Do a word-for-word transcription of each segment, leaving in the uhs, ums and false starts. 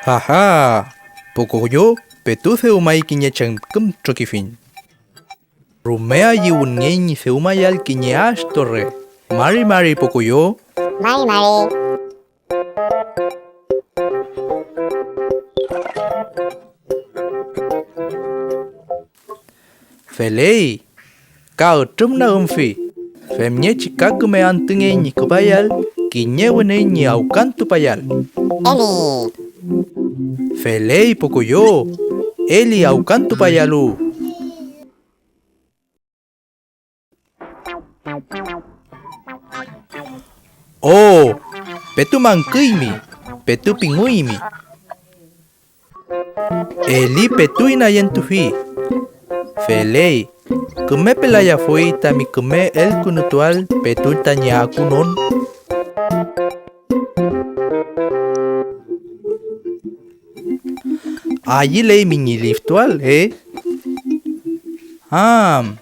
¡Aha! Pokoyo petu dewmay kiñe chemkün trokifiñ. Rume ayüwünngey ñi dewmayael kiñe ash torre. Mari mari, Pokoyo. Mari mari. Feley, ka ütrüfnagümfi, femngechi ka küme antüngey ñi küpayael kiñe wüne ñi awkantupayael. Eli. Feley, Pokoyo, Eli awkantupayalu. ¡Oh! Petu mangküymi, petu pinguymi. Eli petu inayentufi. Feley, küme pelayafuy tami küme elkünutuael petu tañi akunon. Ayüleymi ñi liftuael, ¿eh? Am.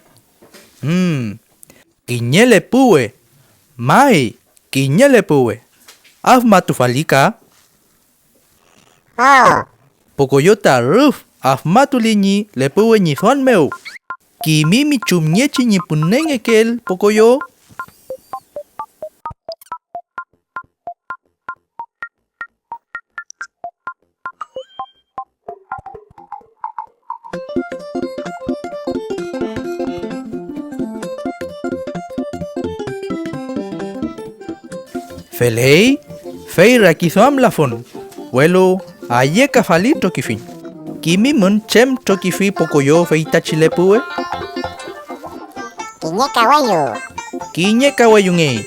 Hmm. Kiñe lepuwe. May, kiñe lepuwe. Afmatufali ka. Oh. Pokoyo ta rüf afmatuli ñi lepuwe ñi duam mew. ¿Kimimi chumngechi ñi pünengekeel, Pokoyo? Feley, fey rakiduamlafun, welu ayekafali trokifiñ. ¿Kimimün chem trokifi Pokoyo feytachi lepuwe? Kiñe kaweyu. Kiñe kaweyungey.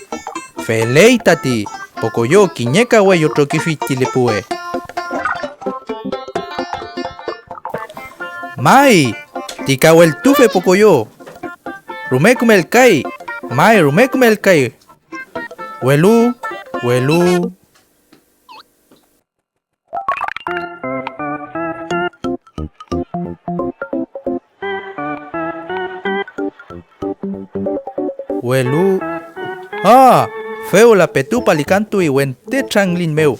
Feley tati, Pokoyo kiñe kaweyu trokifi ti lepuwe. May, ti kaweltufe Pokoyo. Rume kümelkay, may, rume kümelkay. Welu, welu. Welu, ¡ah! Fewla petu palikantuy wente trangliñ mew.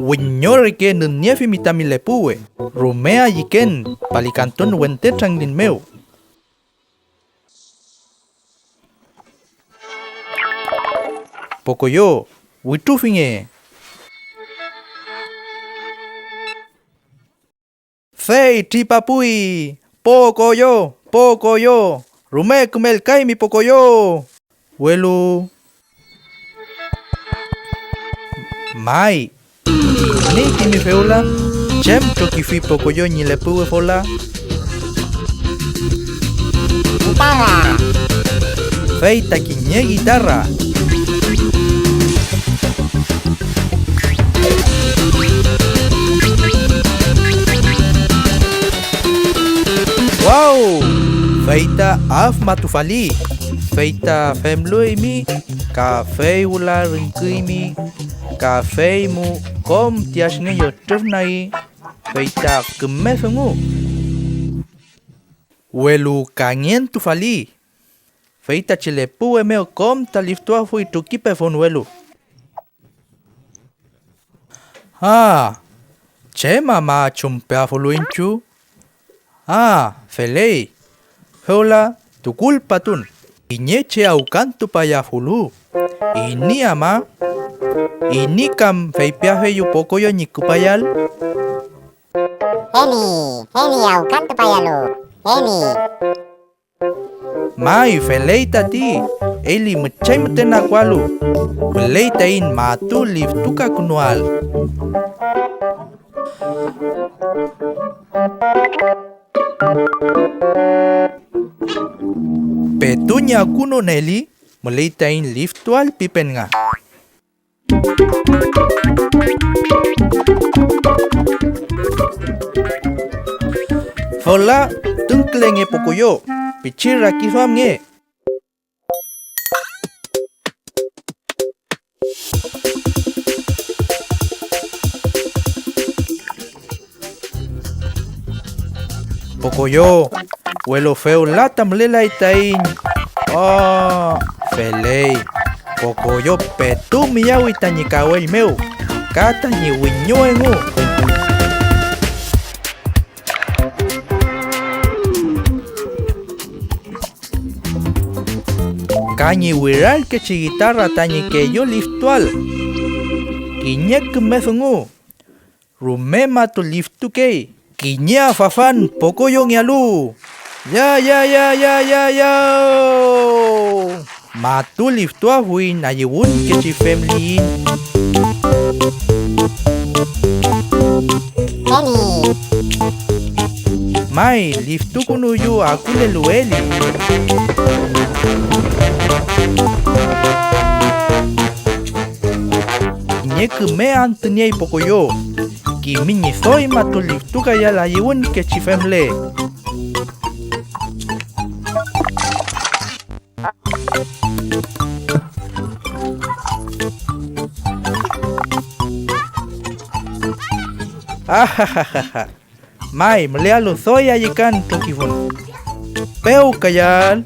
Wiño reke nüniefimi tami lepuwe. Rume ayüken palikantun wente trangliñ mew. Pokoyo, witrufinge. Fey tripapuy. Pokoyo, Pokoyo, rume kümelkaymi Pokoyo. Welu may, ¿iney pimi fewla? ¿Chem trokifi Pokoyo ñi lepuwe fewla? Guitarra. Fey ta kiñe guitarra. ¡Wow! Fey ta afmatufali, fey ta femlu eymi, ka fey wüla rüngküymi, ka fey mu kom ti asngey ütrüfnagi, fey ta küme dungu. Welu kangentufali, fey tachi lepuwe mew kom ta liftuafuy trokipefun welu. Ah, ¿chem ama chumpeafulu iñchu? Ah, feley. Fewla tukulpatun. Kiñe che awkantupayafulu, ¿iney ama? ¿Iney kam feypiafeyu Pokoyo ñi küpayal? Eli, Eli awkantupayalu, Eli. May, feley tati, Eli müchay müten akualu, müley taiñ matu liftukakünuael. Petu ñi akunon Eli, müley taiñ liftuael pipen nga. Fewla, tüngkülenge Pokoyo, pichi rakiduamnge. Pokoyo, welu fewla ta mülelay taiñ, ah, Feley, Pokoyo petu miyawi tañi kawell mew ka tañi wiño engu. Ka ñi wirarkechi gitarra tañi keyu liftual. Kiñe küme dungu. Rume matu liftukey kiñe afafan Pokoyongealu. ¡Ya, ya, ya, ya, ya, ya! Matu liftuafuiñ ayüwünkechi femliyiñ. Femi. May, liftukünuyu akulelu Eli. Kiñe küme antü niey Pokoyo. Kimi ñi doy matu liftukayael ayüwünkechi femle. Ajajajaja. May, mülealu doy ayükan trokiwün. Pewkayael.